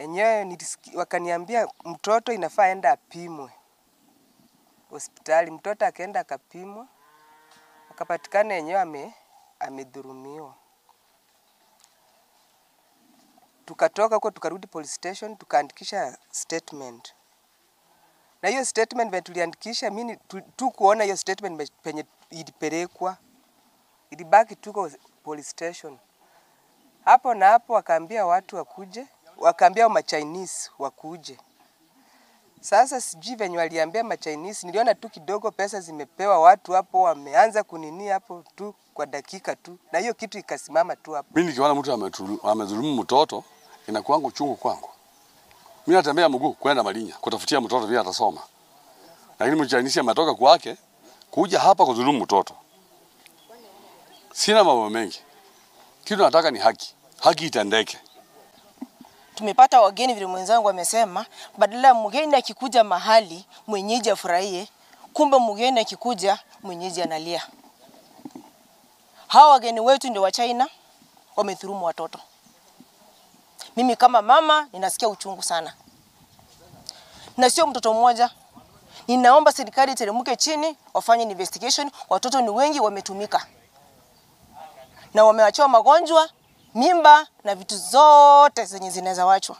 Enyewe wakaniambia mtoto inafaa enda apimwe hospitali. Mtoto akaenda akapimwa, akapatikana enyewe amedhulumiwa. Tukatoka huko tukarudi police station tukaandikisha statement. Na hiyo statement venye tuliandikisha, mimi tu kuona hiyo statement penye ilipelekwa, ilibaki tuko police station. Hapo na hapo wakaambia watu wakuje, wakaambia ma Chinese wakuje. Sasa sijui venye waliambia ma Chinese, niliona tu kidogo pesa zimepewa watu hapo, wameanza kunini hapo tu kwa dakika tu, na hiyo kitu ikasimama tu hapo. Mimi nikiona mtu amedhulumu mtoto inakuwa uchungu kwangu. Mimi natembea mguu kwenda Malinya kutafutia mtoto vile atasoma. Lakini mchinese ametoka kwake kuja hapa kudhulumu mtoto. Sina mambo mengi. Kitu nataka ni haki. Haki itendeke. Tumepata wageni vile mwenzangu amesema, badala mgeni akikuja mahali mwenyeji afurahie, kumbe mgeni akikuja mwenyeji analia. Hawa wageni wetu ndio wa China wamedhulumu watoto. Mimi kama mama ninasikia uchungu sana. Na sio mtoto mmoja. Ninaomba serikali iteremke chini wafanye investigation. Watoto ni wengi wametumika. Na wameachiwa magonjwa, mimba na vitu zote zenye zinaweza wachwa.